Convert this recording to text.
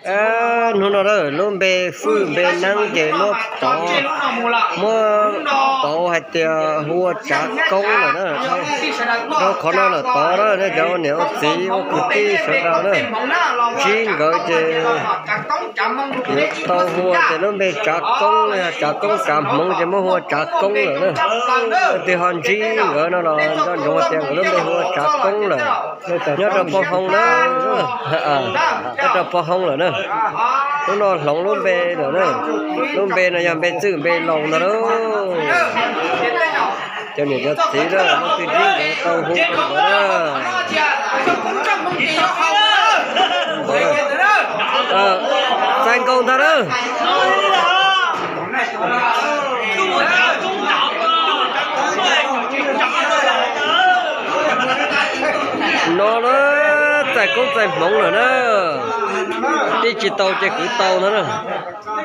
Hnub no na lub npe Fwj npe Neeb ces muab tov, muab tov hais tias hu ua Tsav Koob lawm na. Rau qhov no lawm tod na, nej cov ua niam ua txiv ua kwv tij sawv daws na, ntsib nkawd ces yuav tau hu ua tias lub npe Tsav Koob, Tsav Koob Tsav Hmoov ces muab hu ua Tsav Koob lawm na. Leej twg ho ntsib nkawd no los nco ntsoov hais tias nkawd lub npe hu ua Tsav Koob lawm. Nyob rau Pov Hoo na, nyob rau Pov Hoo lawm na. Hnub no hloov lub npe lawm na. Lub npe no yog npe txwj npe laus ntag lauj. Cov niam cov txiv na, leej twg ntsib nkawd tau hu rau nkawd na. Txais nkaus ntag na. No na, txais koob txais hmoov lawm na. Tij tsis tau ces kwv tau ntag na.